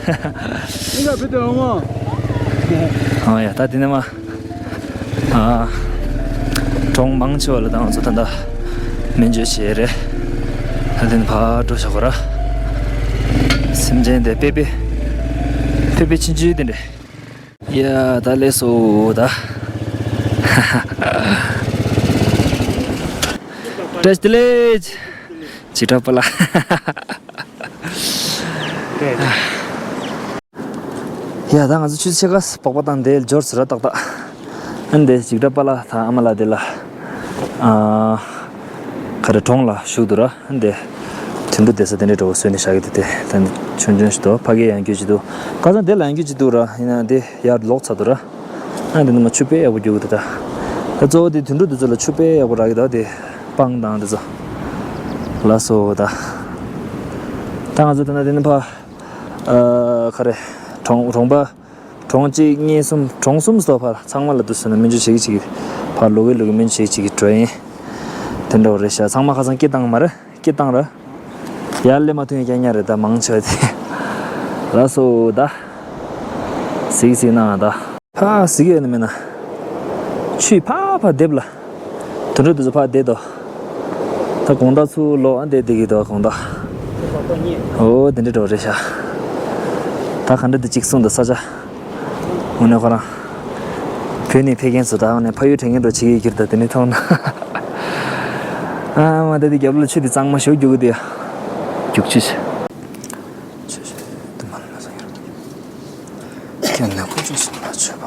ཨ་ཡ་ད་དེ་ནས་མ། ཨ། གྲོང་མང་ཆེ་བ་ལ་ད་ང་ཚོ་ད་ལྟ་སྨན་བཅོས་བྱས་རེད། ད་དེ་ནས་ཕར་འགྲོ་བཞག་གོ་ར། སེམས་ཅན་དེ་དཔེ་དཔེ། དཔེ་དཔེ་ཆུང་ཆུང་དེ་འདྲ། ཡ་ད་ལེ་སོ་ད། བཀྲ་ཤིས་བདེ་ལེགས། ཇི་འདྲ་པ་ལ། ཡ་ད་ང་ཚོ་ཆུ་ཚོད་ཕྱེད་ཀ་སྦག་སྦག་བཏང་དེ་འབྱོར་ཟེར་ར་ཏག་ཏག་ཨ་འདི་ཅིག་སྒྲ་པ་ལགས་དང་ཨ་མ་ལགས་དེ་ལ་ཨ་ག་རེ་གྲོང་ལ་བཞུགས་འདུག་ར། ཨ་འདི་དུད་འགྲོ་བསྡད་ས་དེ་འདྲའི་འདྲ་བོ་བཟོས་ནས་བཞག་གི་འདུག་དེ་ད་འདི་ཆུང་ཆུང་ཞིག་འདུག་ཕ་གིར་ཡང་རྒྱུག་ཅིག་འདུག་ཁ་སང་དེ་ལ་ཡང་རྒྱུག་ཅིག་འདུག་ར། ཡིན་ན་འདི་ཡར་ལོག་ཚར་འདུག་ར། ཨ་འདི་ནི་མ་ཆུ་དཔེ་ཡག་པོ་རྒྱུག་གི་འདུག་ད་ད་གཙོ་བོ་དེ་དུད་འགྲོ་འདི་ཚོ་ལ་ཆུ་དཔེ་ཡག་པོ་རག་གི་འདུག་དེ་སྤང་དང་འདི་ཚོ་ལ་སོ་ད་ད་ང་ཚོ་ད་ན་དེ་ནི་ཕ། ཨ་ག་རེ། གྲོང་གྲོང་པ། གྲོང་གཅིག་གཉིས་གསུམ་གྲོང་གསུམ་སོ་ཕར་ཚང་མ་ལ་དུ་སོ་ན་སྨན་བཅོས་བྱེད་ཀྱི་བྱེད་ཀྱི་ཕར་ལོག་གི་ལོག་གི་སྨན་བཅོས་བྱེད་ཀྱི་འགྲོ་ཡིན། དེ་འདྲ་བོ་རེད་ཤག་ཚང་མ་ཁ་སང་སྐད་བཏང་མ་རེད། སྐད་བཏང་ར། ཡར་སླེབས་མ་ཐུབ་ཡ་རྐྱང་རྐྱང་རེད་ད་མང་ཆེ་བ་དེ། ལགས་སོ་ད། གཟིགས་གཟིགས་གནང་ད། ཕ་གཟིགས་ཡོད་ན་མེད་ན། ཆུའི་ཕ་ཕ་འདེབས་ལ། དུད་འགྲོ་དེ་ཚོ་ཕར་བསྡད་དོ། ད་དགོང་དག་ཚུར་ལོག་ཨ་བསྡད་བསྡད་ཀྱི་འདུག་དགོང་དག་ཨོ་དེ་འདྲ་འགྲོ་རེད་ཤག་ད་ག་འདྲ་འདི་གཅིག་གསུངས་འདུག་ས་ཆ། དངོས་གནས་ཁོ་རང་། བོད་ནས་ཕེབས་མཁན་ཚོ་ད་དངོས་གནས་ཕ་ཡུལ་དྲན་མཁན་འདྲ་བྱེད་ཀྱི་ཡོད་ཀྱི་རེད་ད་དེ་ནས་མཐོང་ན། ཨ་མ་ད་འདི་རྒྱབ་ལོགས་ཆུ་དེ་གཙང་མ་ཞེ་པོ་རྒྱུག་གི་འདུག་ཡ། རྒྱུག་ཆུ་ཆེ། ཆུ་ཆེ་དུ་མ་ལ་སོང་ཡ། ཡང་ན་ཁོ་ཚོ་སུ་ལ་མཆོད་པ།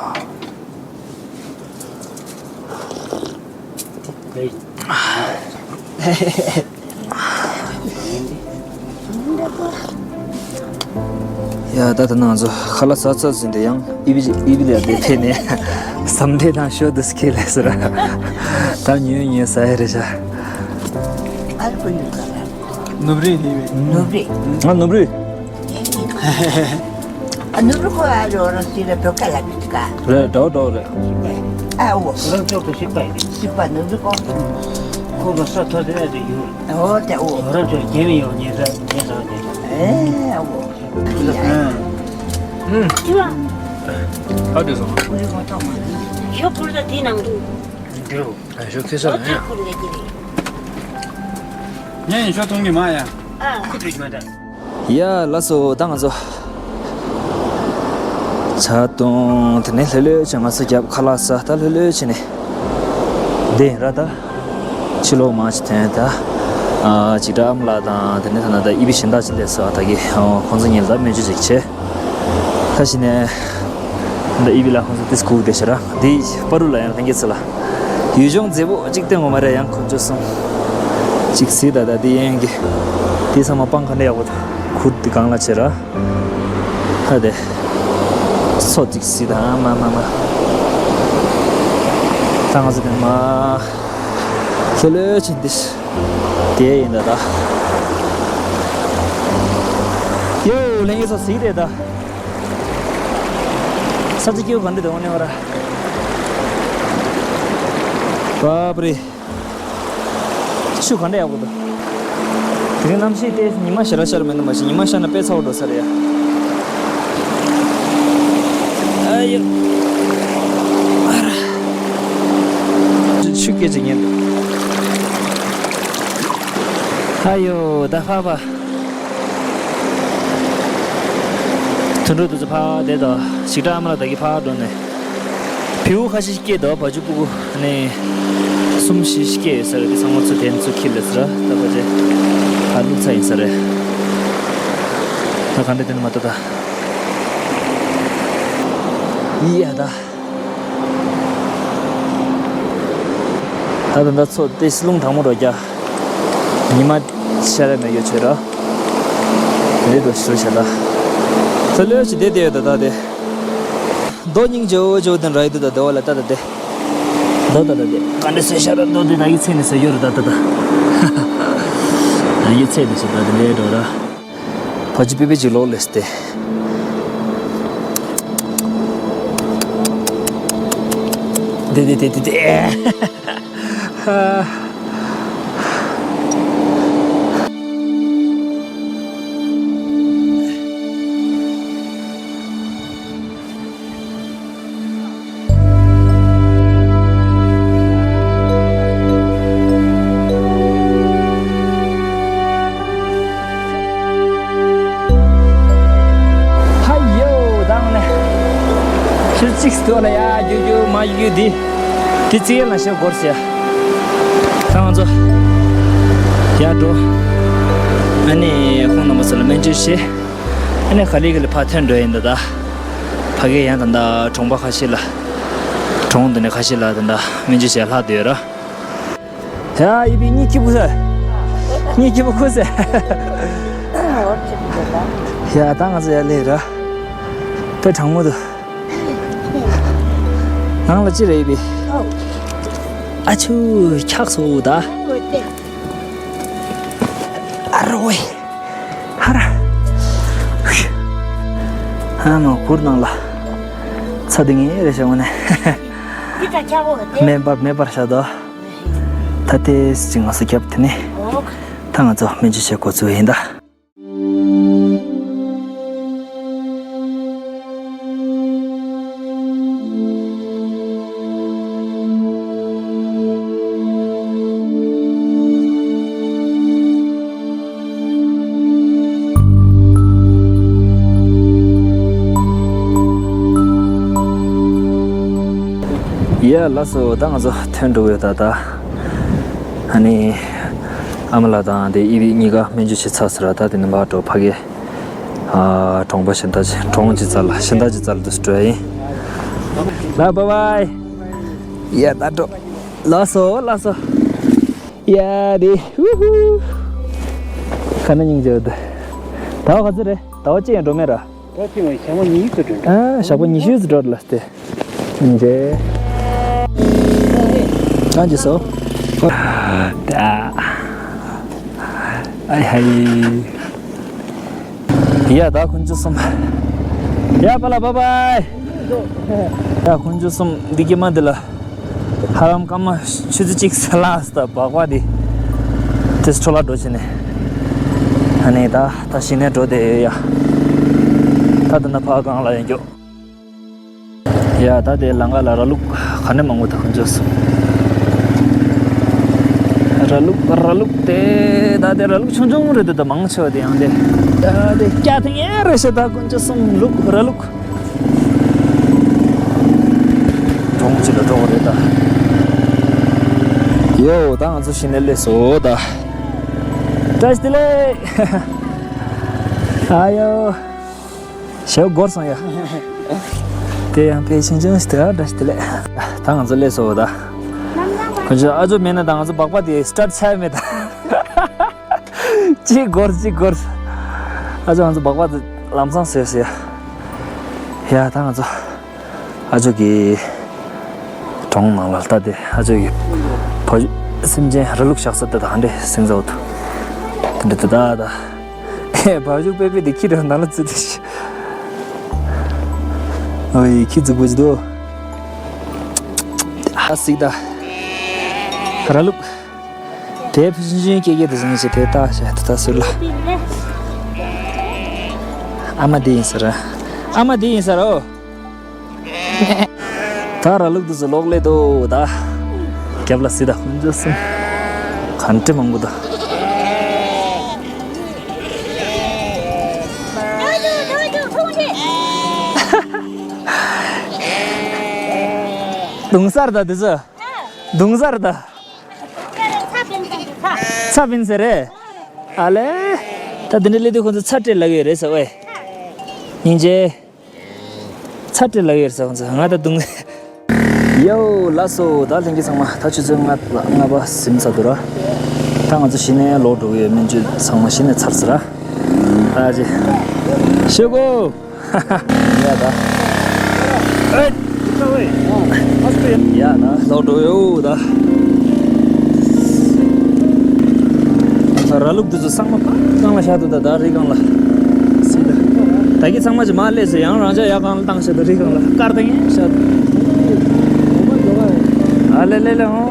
ཡ་ད་ལྟ་ང་ཚོ་ཁ་ལག་ཟ་ཚར་ཟིན་ཏེ་ཡང་ཨི་བི་ཨི་བི་ལ་དེ་ཕེབས་ནས་ཟམ་དེ་དང་ཤོ་དུ་སྐེ་ལས་ཟེར། ད་ཉོས་ཉོས་ཟ་ཡ་རེད་ཤག་ཨ་རི་ཁོ་ཡོད་ག་ར། ནུབ་རི་ནི་བས། ནུབ་རི། ང་ནུབ་རི། ཨ་ནུབ་རི་ཁོ་ཨ་རི་འོ་ར་སི་ར་བོད་ཁ་ལ་བི་ཀ་རེད། འདྲ་བོ་འདྲ་བོ་རེད། ཨ་འོ། རང་ཚོགས་ཀྱི་སྲིད་པ་ཡིན། སྲིད་པ་ནུབ་རི་ཁོ། ཁོ་ལ་ས་ཐོ་དེ་ཨ་རི་ཡོད། འོ་དེ་འོ། རང་ཚོ་རྒྱལ་མི་ཡོང་ཉེ་ས་ཉེ་ས་དེ། ཨེ་འོ། ཨ་དེ་སོང་། ཞོ་ཕུར་ད་དེ་ནང་དུ། འདིར། ཞོ་ཁེ་ས་ཨོ་ལ་ཡ། ཁུར་ལེ་གི་རེད། ངས་ཞོ་གཏོང་གི་མ་ཡ། ཨ། ཁུ་བྲིས་མ་འདྲ། ཡ་ལགས་སོ། ད་ང་ཚོ་ཇ་བཏུང་དེ་ནས་ལྷོད་ལྷོད་བྱས་ང་ཚོ་རྒྱབ་ཁ་ལག་ཟ། ད་ལྷོད་ལྷོད་བྱས་ནས་བསྡད་ཡིན་ར། ད་ཕྱི་ལོགས་མར་ཅིག་ཐོན། ད་ཨ་ཅིག་སྒྲ་ཨ་མ་ལགས་དང་དེ་ནས་ད་ན་ད་ཨི་བི་གཞན་དག་ཅིག་སླེབས་སོང་། ད་གི་ཁོང་ཚོ་གཉིས་ལ་ད་སྨན་བཅོས་ཅིག་བྱས། ད་ཕྱི་ནས་ད་ཨི་བི་ལགས་ཁོང་ཚོ་ཏིས་སྒུག་བསྡད་ཤག་ར། འདི་པ་རུ་ལ་ཡང་ལྷན་རྒྱས་ཚོ་ལ་ཡུལ་ལྗོངས་མཛེས་པོ་གཅིག་སྟོན་དགོས་མ་རེད། ཡང་ཁོ་ཚོ་གསུམ་གཅིག་གཟིགས། ད་ད་འདི་ཡན་གི་འདི་ཚང་མ་སྤང་ག་འདྲ་ཡག་པོ་འདུག་ཁུར་འདི་གང་ལ་བྱེད་ར། ད་དེ་མཚོ་གཅིག་གཟིགས། ད་མ་མ་མ་ད་ང་ཚོ་དེ་མ་ལྷོད་ལྷོད་ཕྱིན་འདི་དེ་ཡིན། ད་ད་ཡོ་ལྷན་རྒྱས་ཚོ་གཟིགས་དེ་ད། ས་ཆ་སྐྱིད་པོ་ག་འདྲ་འདུག་ཨ་ནི་བར། བཱབ་རེ། ཆུ་ག་འདྲ་ཡག་པོ་འདུག་དེ་རིང་གནམ་གཤིས་དེ་ཉི་མ་ཞེ་དྲག་ཤར་མེད་འདུག་མ་གཞི་ཉི་མ་ཤར་ན་དཔེ་ཚ་བོ་འགྲོ་ས་རེད་ཡ། ཨ་ཡོ། ཨ་ར། ཆུ་སྐད་ཅིག་ཉན་འདུག་ཨ་ཡོ་ད་ཧ་བ། དུད་འགྲོ་དེ་ཚོ་ཕར་བསྡད་དོ། ཞིག་ཁྲ་ཨ་མ་ལགས་ད་གིན་ཕར་འགྲོ་ནས། བེའུ་ཁ་ཤས་སྐྱེས་འདུག་བ་ཕྱུགས་པོ་ནས། གསུམ་བཞི་སྐྱེས་ཡོད་ས་རེད། དེ་ཚང་མ་ཚུར་དེ་ནས་ཚུར་འཁྱེར་སླེབས་ས་རེད། ད་ཕལ་ཆེར་ཕར་བླུགས་ཚར་ཡིན་ས་རེད། ད་ག་འདྲ་དེ་ནས་མ་ལྟོས་ད། ཡི་ཡ་ད། ད་ད་ད་མཚོ་དེ་རླུང་དྲག་མོ་འགྲོ་རྒྱུ། ཉི་མ་ཤར་ར་མེད་ཡོད་ཆོད་ར། དེ་འདྲ་ཞུ་བྱ་ད། ད་ལོས་ཞིག་བསྡད་བསྡད་ཡོད་ད་ད་དེ། རྡོ་སྙིང་རྗེ་བོ་རྗེ་བོ་དེ་ར་ཡོད་དུ་ད་དེ་བ་ལ་ད་ད་དེ། རྡོ་ད་ད་དེ་ག་འདྲ་སེ་ཤ་ར་རྡོ་དེ་ད་ཡི་ཚེ་ནས་སེ་ཡོད་ར་ད་ད་ད། ད་ཡི་ཚེ་དེ་སེ་ད་དེ་ལས་འགྲོ་ར། བ་ཅི་པི་པི་ཅི་ལོག་ལེས་ཏེ། དེ་དེ་དེ་དེ་དེ། ཧ་ཡོ་དང་ནས། ཕྱིར་གཅིག་སྟོད་ལ་ཡ་རྒྱུ་རྒྱུ་མ་རྒྱུ་རྒྱུ་འདི། དེ་ཚིག་ལ་ཤོག་སྒོར་ཟེར། ད་ང་ཚོ་ཡར་འགྲོ། ཨ་ནི་ཁོང་རྣམ་པ་ཚོ་ལ་སྨན་བཅོས་བྱེད། ཨ་ནི་ག་ལེ་ག་ལེ་ཕར་ཐོན་འགྲོ་ཡིན་ད་ད། ཕ་གི་ཡང་ད་ད་གྲོང་པ་ཁ་ཤས་ལ། གྲོང་འདི་ནས་ཁ་ཤས་ལ་ད་ད་སྨན་བཅོས་བྱེད་ལྷག་བསྡད་ཡོད་ར། ཡ་ཡི་བི་གཉིད་སྐྱིད་པོ་ཟེར། གཉིད་སྐྱིད་པོ་ཁུག་ཟེར། ཡ་ད་ང་ཚོ་ཡར་སླེབས་ར། དཔེ་གྲང་མོ་འདུག་ནང་ལ་ཅི་རེད་ཡི་བི། ཨ་ཆུ་འཁྱག་སོང་ད། ཨ་རོ་ཝེ། ཧ་ར། ཨ་མ་གུར་ནང་ལ། ཚ་དེ་ངའི་རེ་བྱ་འོ་ནས། འདི་ད་འཁྱག་འོ་དེ། མེ་འབར་མེ་འབར་བྱ་དོ། ད་ལྟའི་ཅི་ང་ཚོ་རྒྱབ་དེ་ནི། འོ། ད་ང་ཚོ་སྨན་བཅོས་བྱེད་འགོ་ཚུགས་ཡིན་ད། ཡ་ལགས་སོ། ད་ང་ཚོ་ཐོན་འགྲོ་གི་ཡོད་ད་ད། ཨ་ནི་ཨ་མ་ལགས་དང་དེ་ཨི་བི་གཉིས་ཀ་སྨན་བཅོས་བྱེད་ཚར་ཟེར་ར། ད་དེ་ནས་ཕར་འགྲོ་ཕ་གི། ཨ། གྲོང་པ་གཞན་དག་ཅིག་གྲོང་ཅིག་རྩ་ལ་གཞན་དག་ཅིག་རྩ་ལ་འདུག་སེ་འགྲོ་ཡ་ཡིན། ལ་བྷའི་བྷའི། ཡ་ད་འགྲོ། ལགས་སོ་ལགས་སོ། ཡ་རེད། ཧུ་ཧུ། ག་ན་སྙིང་རྗེ་བོ་འདུག་ཟླ་བ་ག་ཚོད་རེད། ཟླ་བ་གཅིག་ཡང་འགྲོ་མེད་ར། ད་ཅི་ང་ཞག་པོ་ཉི་ཤུ་ཙམ་འགྲོ་འདྲ། ཨ། ཞག་པོ་ཉི་ཤུ་ཙམ་འགྲོ་ལ་སྟེ། ཨིན་རེད། གང་གྱིས་སོ། ད། ཨའི་ཧའི། ཡ་ད་དཀོན་མཆོག་གསུམ། ཡ་པ་ལགས་བྷའི་བྷའི། ཡ་དཀོན་མཆོག་གསུམ། འདི་སྐྱེས་མ་འདི་ལ། ཧ་ལམ་སྐར་མ་ཆུ་ཚོད་གཅིག་ཙམ་ལ་སྟབས་སྦག་པ་འདི་དེ་འཕྲོ་བརླག་འགྲོ་བྱས་ནས། ཨ་ནི་ད་ད་གཞི་ནས་འགྲོ་བསྡད་ཡོད་ཡ། ད་ད་ན་ཕར་སྒང་ལ་ཡོང་རྒྱུ། ཡ་ད་དེ་ལམ་ཁ་ལ་ར་ལུག་ག་ནས་མང་པོ་ད་ཁོ་འཇོག་སོང་། ར་ལུག་ར་ལུག་དེ་ད་དེ་ར་ལུག་ཆུང་ཆུང་རེད་འདུག་ད་མང་ཆེ་བ་དེ་ཡང་དེ་ད་དེ་སྐྱ་ཐེངས་ཡང་རེ་ཤ་ད་དཀོན་མཆོག་གསུམ། ལུག་ར་ལུག་གྲོང་ཁྱེར་ལ་འགྲོ་བ་རེད་ད། ཡོ་ད་ང་ཚོ་གཞི་ནས་སླེབས་སོང་ད། བཀྲ་ཤིས་བདེ་ལེགས། ཨ་ཡོ། ཞེ་པོ་འགོར་སོང་ཡ། དེ་ཡང་ཕལ་ཆེར་ཆུང་ཞིག་དེ་བཀྲ་ཤིས་བདེ་ལེགས། ད་ང་ཚོ་སླེབས་སོང་ད། ཁོ་ཚོ་ཨ་ཇོ་མེད་ན་ད་ང་ཚོ་སྦག་པ་དེ་སི་ཊར་ཊི་བྱས་མེད་ད། ཅིག་འགོར་ཅིག་འགོར། ཨ་ཅག་ང་ཚོ་སྦག་སྦག་ལམ་སང་བཟོས་ཟེར་ཡ། ཡ་ད་ང་ཚོ་ཨ་ཅག་གི་གྲོང་ནང་ལ་ལྟ་དེ། ཨ་ཅག་གི་བ་སེམས་ཅན་ར་ལུག་བཞག་ས་དེ་དང་འདྲེ་སེང་ས་འོ་ཐུ་དེ་འདྲ་དེ་ད་ད། ཨེ་བ་ཕྱུགས་པེ་པེ་དེ་ཁྱི་ར་ནང་ལ་ཚུད་དེ་ཤི། ཨོ་ཡི་ཁྱི་རྫིག་པོ་ཅིག་འདུག་ཨ་སིག་ད་ར་ལུག་དེ་ཕི་ཤིན་ཤིན་ཀྱེ་ཀྱེ་དེ་ཟིན་ཞེ་དེ་ལྟ་ཞེ་དེ་ལྟ་ཟེར་ལ། ཨ་མ་དེ་ཡིན་ཟེར། ཨ་མ་དེ་ཡིན་ཟེར་ཨོ། ད་ར་ལུག་དེ་ཚོ་ལོག་ལེ་དོ་ད། རྒྱབ་ལ་སི་ད་ཁོང་ཚོ་སུ། གང་ཏྲེ་མང་པོ་ད། དུང་སར་ད་དེ་ཚོ། དུང་སར་ད། ཚ་བིན་ཟེར་རེད། ཨ་ལེ། ད་དེ་འདྲ་སླེབས་དུས་ཁོང་ཚོ་ཚ་སྤྲད་ལབ་ཀྱི་རེད་ཟེར་བས། སྙིང་རྗེ། ཚ་སྤྲད་ལབ་ཀྱི་རེད་ཟེར་ཁོང་ཚོ་ང་ད་དུང་། ཡོ་ལགས་སོ་ད་ལྷན་རྒྱས་ཚང་མ་ད་ཆུ་ཚོད་ལྔ་ལྔ་པ་ཟིན་ཚར་འདུག་ར། ད་ང་ཚོ་གཞི་ནས་ལོག་འགྲོ་གི་ཡོད། སྨན་བཅོས་ཚང་མ་གཞི་ནས་ཚར་ཟེར་ར། ཨ་ཅེ། ཤོག་གོ། ཡ་ད། ཨེ། ཡ་ད་ལོག་འགྲོ་ཡོད་ད། ར་ལུག་དེ་ཚོ་ཚང་མ་གང་ལ་བཞག་འདུག་ད་ད་རི་སྒང་ལ། སི་ད། ད་གི་ཚང་མ་ཅིག་མར་སླེབས་སོང་། ཡང་རང་ཅག་ཡར་སྒང་ལ་བཏང་བཞག་འདུག་རི་སྒང་ལ་དཀར་ད་ཡིན་བཞག་ཨ་ལེ་ལེ་ལེ་ཧོ།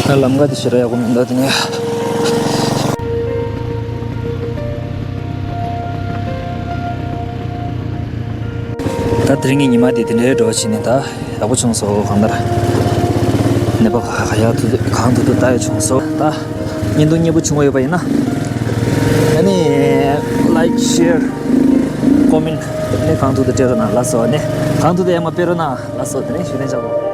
ད་ལམ་ཁ་དེ་ཞེ་དྲག་ཡག་པོ་མི་འདུག་དེ་ནས། ད་དེ་རིང་གི་ཉི་མ་དེ་དེ་འདྲའི་འགྲོ་བྱས་ནས་ད་ཡག་པོ་བྱུང་སོང་། གང་ལྟར་ནད་པ་ཁ་ཁ་ཡག་ཐུབ་གང་ཐུབ་ཐུབ་ལྟ་ཡག་བྱུང་སོང་། ད་བརྙན་ཐུང་མཉེས་པོ་བྱུང་བ་ཡོད་པ་ཡིན་ན། ཨ་ནི་ལའིཀ་ཤེར་ཀོ་མེན་ནས་གང་ཐུབ་ཐུབ་སྤྲད་རོགས་གནང་། ལགས་སོ། ནས་གང་ཐུབ་ཐུབ་ཡར་མར་སྤེལ་རོགས་གནང་། ལགས་སོ། དེ་ནས་ཞུ་ལན་བྱ་གོ།